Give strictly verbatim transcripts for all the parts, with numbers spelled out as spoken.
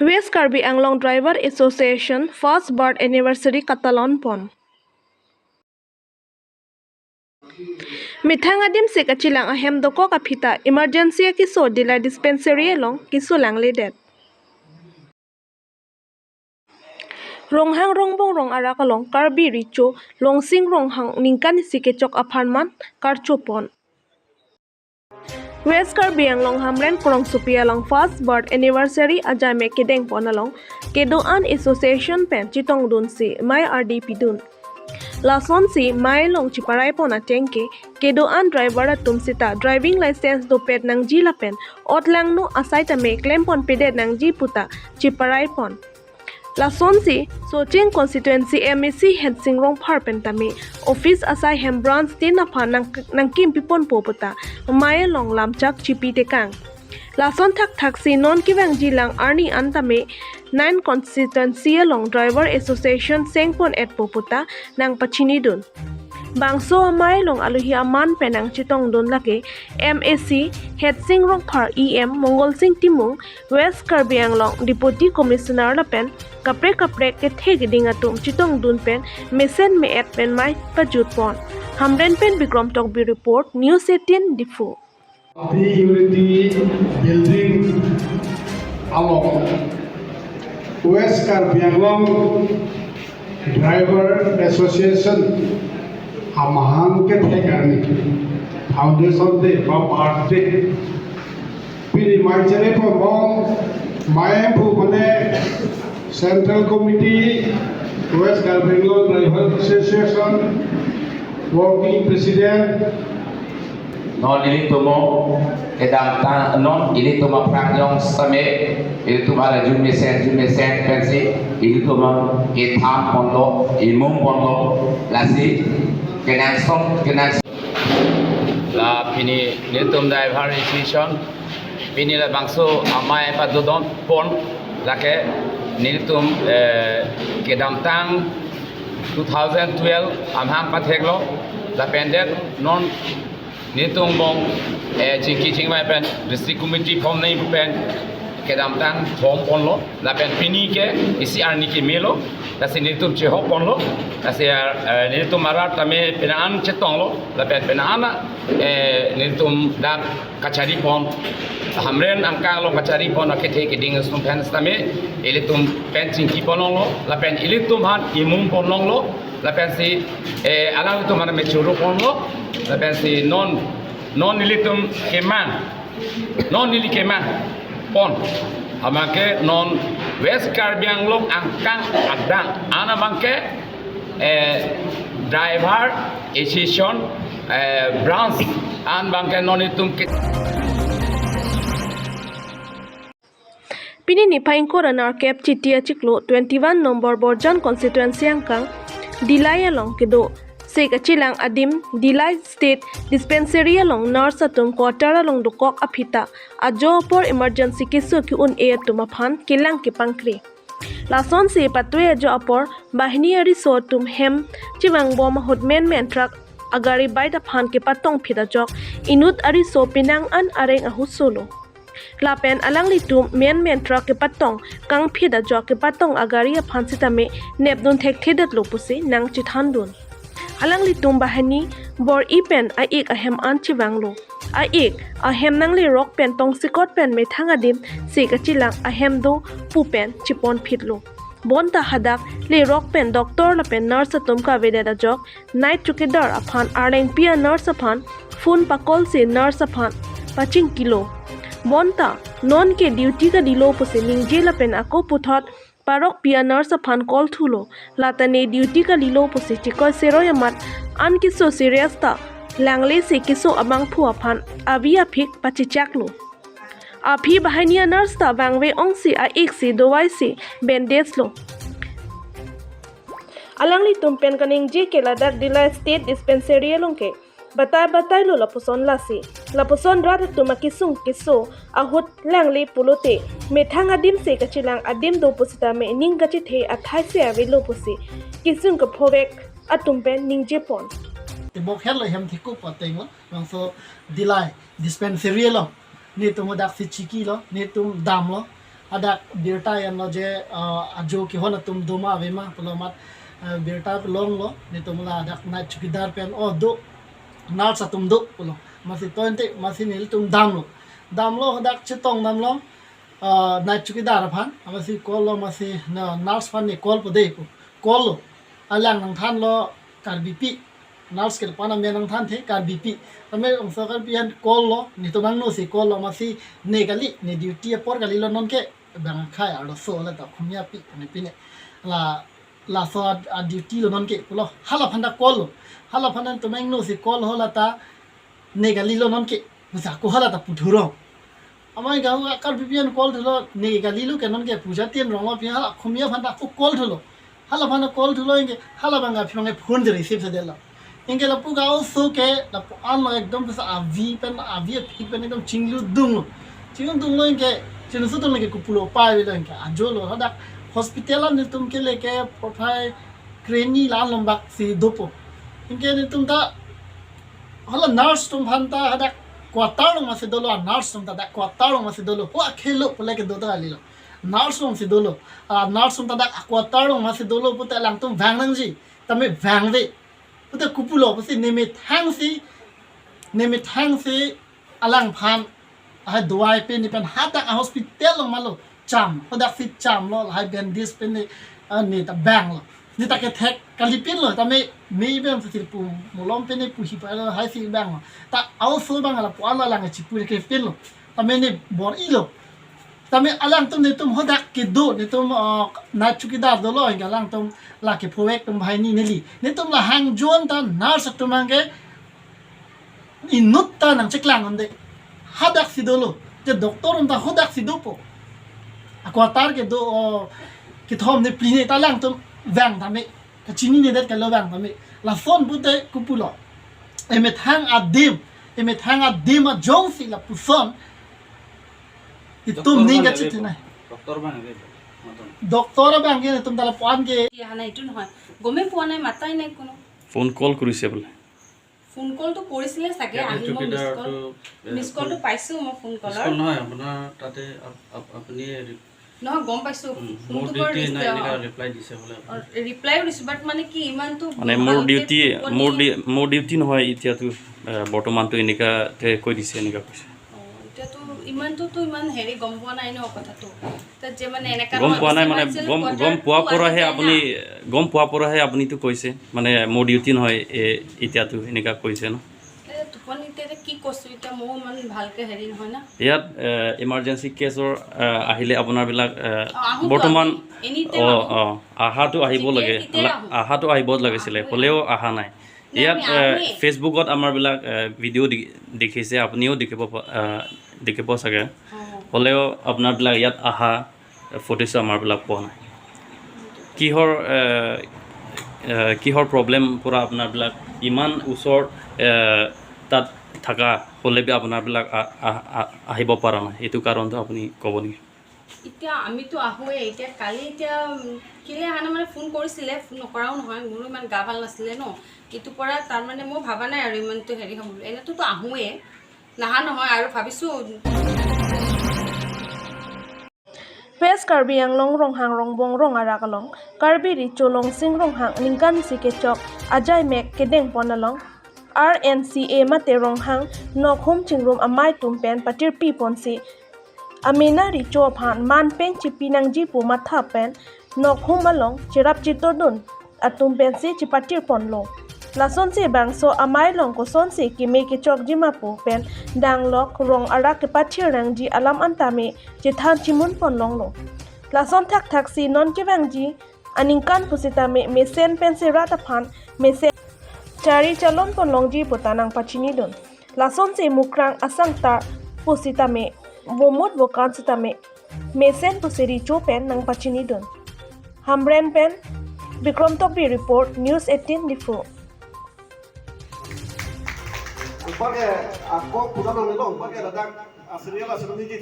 West Karbi Anglong Driver Association first birth anniversary katalon pon. Methang adim se kachelang ahem dokok aphi ta emergency akeso Dillai dispensary along keso langledet. Ronghang Rongbong rong arak along Karbi Recho Longsing Ronghang ningkan isi kechok apharman karcho pon. West Karbi Anglong Hamren Krongsopi along first birth anniversary ajame kedeng pon along kedo-an association pen chetongdunsi mei ardi pidun. Lasonsi mei along cheparai pon ateng ke kedo-an driver atum seta driving license dopet nangji lapen otlangno asai tame klem ponpedet nangji puta cheparai pon. Lasonsi Socheng constituency M A C Hetsing Rongphar pen tame office asai hem branch tin aphan nang, nangkim pipon po puta mei along lamchak chepi tekang. Lason thakthaksi non kevangjilang arni an tame nine constituency along driver association sengpon etpo puta nangpachinidun. Bangso amei along alohi aman pen nangchetongdun lake M A C Hetsing Rongphar, E M Mongol Sing Timung, West Karbi Anglong Deputy Commissioner lapen kaprek kaprek kethe keding atum chetongdun pen mesen me-et pen mei pajut pon. Hamren pen Bikrom Tokbi report, News eighteen Diphu. Happy Unity Building along West Karbi Anglong Driver Association amahang kethek arni foundation day ba birthday pini mei chele pon bom, mei pu mane Central Committee, West Karbi Anglong Driver Association, Working President. Non ilitum kedamtang, non ilitum aphrang jong same, ilitum arju mesen, arju mesen pensi ilitum kethan ponlo, imum ponlo, lasi kenangsot, kenang. La pini nelitum driver association pini labangso amei padodon pon, lake nelitum, eh, kedamtang two thousand twelve amahang patheklo, lapen det non nelitum bong, eh, chingki chingvai pen district committee form nangji pen kedamtang form ponlo, lapen pini ke isi arni ke melo, lasi nelitum chehok ponlo, lasi, eh, nelitum arat tame pini an chetonglo, lapen pini an, eh, nelitum dak kachari pon, Hamren angkang along kachari pon akethe keding atum pen sitame, ilitum pen chingki ponlonglo, lapen ilitum aphan imum ponlonglo, lapensi, eh, alangtum aphan mechoro ponlo, lapensi non, non ilitum kemang, non ili kemang pon. Abangke non West Karbi Anglong angkang adang an abangke, eh, driver association, eh, branch an abangke non itum ke. Pini niphai ingkoi ra nerkep Chiti achiklo twenty-one number Borjan constituency angkang Dillai along kedo se kachelang adim Dillai State Dispensary along nurse atum quarter along dokok aphi ta ajo apor emergency keso ke-un-e atum aphan kelang kepangkri. Lasonsi patwe ajo apor banghini ariso atum hem chevangbom ahut menmen truck agari bike aphan kepatong phit ajok inut ariso penang an areng ahut solo. Lapen alanglitum menmen truck kepatong kangphit ajok kepatong agari aphan sitame nepdun thekthedetlo pusi nangchethandun. Alanglitum banghini bor-i pen a-ik ahem an chevanglo. A-ik ahem nanglerok pen tongsekot pen methang adim se kachelang ahem do pu pen cheponphitlo. Bonta hadak lerok pen doctor lapen nurse atum kavedet ajok night chowkidar aphan arlengpi a-nurse aphan phone pa-call si nurse aphan pachingkilo. Bonta non ke duty kalilo pusi ningje lapen ako puthot parokpi a-nurse aphan call thulo. Lata ne duty kalilo pusi chikoi seroi amat an keso serious ta langle si keso abangphu aphan avi aphik pachechaklo. Aphi banghini a-nurse ta vangve ongsi a-ik si dovai si bandage lo. Alanglitum pen kaningje ke ladak Dillai State Dispensary along ke batai batailo lapuson lasi. Lapuson rat atum akesung keso ahut langle pulote methang adim se kachelang adim do pusitame ning kachethe athai se avelo pusi kesung kephovek atum pen ningje pon. Tebok helo hem thikup ateng lo, bangso Dillai Dispensary lo. Netum daksi chikilo, netum damlo. Hadak birta enlo je, ah, ajo kehon atum do ma ave ma pulo amat, ah, birta longlo, netum la hadak night chowkidar pen, oh, do, nurse atum do pulo. Amatsi to ente, amatsi nelitum damlo. Damlo hadak chetong damlo, ah, night chowkidar aphan, amatsi call lo, amatsi na nurse aphan ne call po dei pu. Call lo. Alang nangthanlo Karbipi. Nurse ke pan amen nangthanthe Karbipi. Tame ongso Karbi aphan call lo, netum angno si call lo, amatsi ne kali, ne duty apor kalilo nonke, bang akhai arloso la ta Okhomia pi, ne pine. La, laso a, a duty lo nonke pulo. Hala aphan ta call lo. Hala aphan netum angno si call lo la ta ne kalilo nonke. Masa ko hala ta puthuro. Amai gaon a Karbipi aphan call thulo, ne kalilo ke nonke pu jati an rong lo pi hala Okhomia aphan ta ko call thulo. Hala aphan call thulo anke, hala bang aphi bang phone je receive se detlo. Anke lapu ga oso ke, lapu anlo ekdom pisa avi pen, avi aphi pen ekdom chingludunglo. Chingludunglo anke, chinglusu dunglo ke kopulo pai avelo anke, ajo lo, hadak hospital an netum kele ke porphai kreni la-an lombak si dopo. Anke netum ta, hala nurse atum aphan ta hadak quarter along masi dolo, a nurse atum ta dak quarter along masi dolo. Ho akhelo pule kedo ta kalilo. Nurse along si dolo. A nurse atum ta dak quarter along masi dolo pute alangtum vang nangji. Tame vangve. Pute kopulo pusi ne methang si, ne methang si alangphan, ah, dawai pen ne pen hadak a hospital along malo. Cham, hadak si chamlo, lahai bandage pen ne, ah, ne ta banglo. Ne ta kethek kalipinlo, tame me bang si pu molom pen ne puhi pa lo, lahai si banglo. Ta aoso bang lapu an alang chipu kepinlo. Tame ne bor-ilo. Tame alangtum netum hadak kedo, netum, ah, night chowkidar dolo, anke alangtum la kephovek atum banghini neli. Netum la hang jon ta nurse atum anke inut ta nangcheklang unde. Hadak si dolo. Je doctor atum ta hadak si dopo. A quarter kedo, oh, kethom ne phli ne ta alangtum vang tame. Kachininedet kalo vang tame. Lason pute kopulo. Emethang adim, emethang adim ajong si lapuson. Itum doctor ning bang kachit ave nai. Doctor bang ave, maton. Doctor bang ke netum ta lapu an ke. কি অহা নাই, এইটো নহয়। গমেই পোৱা নাই, মাতাই নাই কোনো। ফোন কল কৰিছে বোলে। ফোন কলটো কৰিছিলে চাগে, ইয়াতে আহিল, মই মিছ কল, চকীদাৰটো, এ, মিছ কলটো ফোন, পাইছোঁ মই ফোন মিছ কলৰ। কল নহয়, আপোনাৰ তাতে আপ-, আপ-, আপুনি ৰি-, নহয়, গম পাইছোঁ। উম, ফোনটো মোৰ বৰ ডিউটি নাই, ৰিচিভ, এনেকা অ। ৰিপ্লাই দিছে বোলে আপুনি। অ, ৰিপ্লাইও দিছোঁ, বাট মানে কি ইমানটো মানে মোৰ ভালকে ডিউটি, টোপনি মোৰ ডি-, মোৰ ডিউটি নহয় এতিয়াতো, এ, বৰ্তমানতো এনেকাতে কৈ দিছে, এনেকা কৈছে। অ, এতিয়াতো ইমানটোতো ইমান হেৰি গম পোৱা নাই ন কথাটো। তাত যে মানে এনেকা গম নহয়, পোৱা নাই মানে, মিছ গম, ইনফৰমেশ্যন গম পোৱা কোৱাটো পৰাহে আজিকালি আপুনি, না। গম পোৱা পৰাহে আপুনিতো কৈছে, মানে মোৰ ডিউটি নহয়, এ, এতিয়াতো এনেকা কৈছে ন। এ, টোপনিতে এতিয়া কি কৈছোঁ, এতিয়া ময়ো ইমান ভালকে হেৰি নহয় না। ইয়াত, এ, ইমাৰ্জেঞ্চি কেছৰ, এ, আহিলে আপোনাৰবিলাক, এ, অ, আহোঁতো বৰ্তমান, আমি। এনি টাইম অ, আহোঁ। অ, আহাটো আহিব যেতিয়াই লাগে, তেতিয়াই লা-, আহোঁ। আহাটো আহিব লাগিছিলে, আহোঁৱে। হ'লেও অহা নাই। নাই, ইয়াত, আমি এ, আহোঁৱে। ফেচবুকত আমাৰবিলাক, এ, ভিডিঅ' দি-, দেখিছে, আপুনিও দেখিব প-, এ, দেখিব চাগে। অ। হ'লেও আপোনাৰবিলাক ইয়াত আহা, ফুটেজ আমাৰবিলাক পোৱা নাই। কিহৰ, এ, এ, কিহৰ প্ৰব্লেম পৰা আপোনাৰবিলাক ইমান ওচৰ, এ, তাত থাকা হ'লে বি আপোনাৰবিলাক আ-, আ-, আ-, আহিব পৰা নাই? এইটো কাৰণটো আপুনি ক'ব নেকি? এতিয়া আমিতো আহোঁৱেই। এতিয়া কালি এতিয়া, উম, কেলে অহা নাই মানে ফোন কৰিছিলে, ফোন নকৰাও নহয়, মোৰো ইমান গা ভাল নাছিলে ন। এইটো পৰা তাৰমানে মই ভাবা নাই আৰু ইমানটো হেৰি হ'ব বুলি। এনেতোতো আহোঁৱেই, নাহা নহয় আৰু ভাবিছোঁ। West Karbi Anglong Ronghang Rongbong rong arak along Karbi Recho Longsing Ronghang ningkan isi kechok ajaimek kedeng pon along R N C A mate Ronghang nokhum chingrum amei atum pen patirpi ponsi amena recho aphan manpeng chipi nangji pu matha pen nokhum along cherap chitordun atum pensi chepatir ponlo. Lasonsi bangso amei along kosonsi keme kechokji ma pu pen danglok rong arak kepathir nangji alam an tame chethan chimun pon longlo. Lason thakthak si non kevangji aningkan pusitame mesen pensi rat aphan mesen chari chalon pon longji pu ta nangpachinidun. Lasonsi mukrang asang ta pusitame bomot bokan sitame mesen pusi recho pen nangpachinidun. Hamren pen Bikram Tokbi report, News eighteen Diphu. Upar ke, ako pulang nang nilo, upar ke ladak, ah, serial, ah, serial ni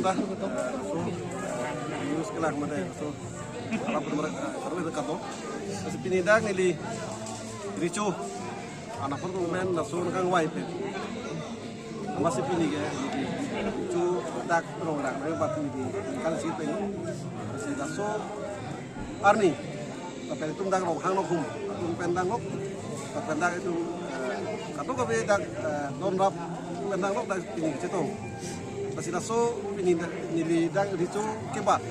than. Kelak mate so, alam pun mereka, eh, terus dekat tuh. Terus pini dak neli Richo, anak pun men langsung kang wai pen. Amat si pini ke, Richo dak rong rak, mereka bat neli kan si pen. Terus langsung arni, tapi itum dak rong hang no hum, itum pen dak nok, pen dak itum, eh, katu kabe dak, eh, don rap pen dak nok dak pini cetong. Lasi laso pini dak neli dak Richo kebat.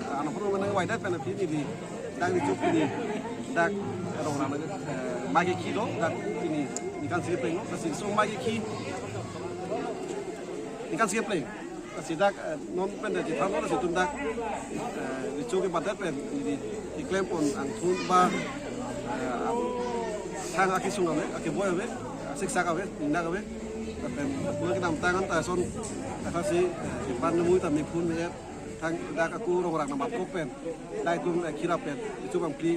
Anak pun menang wai dat pen pini neli dak Richo pini dak rong rak, eh, magi kilo dak pini nikan si pleng. Lasi so magi ki nikan si pleng. Lasi dak, eh, non pen dak di than lasi itum dak, eh, Richo kebat dat pen neli diklem pon angthun ba, eh, thang akisung ave, akeboi ave, siksak ave, indak ave. Lapen pura kedamtang an ta son, ta si, eh, ipan nemu ta mipun me thang dak aku rong rak namat kok pen. Dak itum, eh, kirap pen, itum bang pri,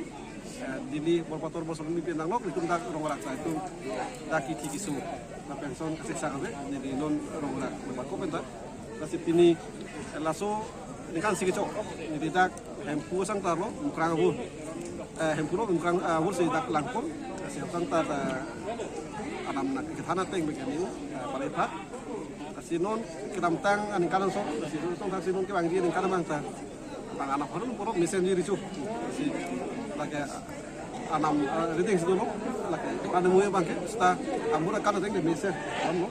eh, Delhi, Borpator, Bosong mi pen nanglok, itum dak rong rak ta itum dak kithi kisu. Lapen son kasiksak ave, neli non rong rak namat kok pen ta. Lasi pini, eh, laso nikan si kechok, neli dak Hemphu sang tarlo, Mukrang Abul. Eh, Hemphu lo, Mukrang, eh, Abul si dak langkon, si sang tar, eh, anam nak kethan ateng bek kami, eh, pada iphat. Lasi non kedamtang aningkan so, lasi non tang si non kevangji aningkan amang ta. Bang anak baru poro mesen ji Richo. Lasi lake anam, eh, reading si dolo, lake pada muya bangke, seta ambur akan ateng de mesen. Kan lo.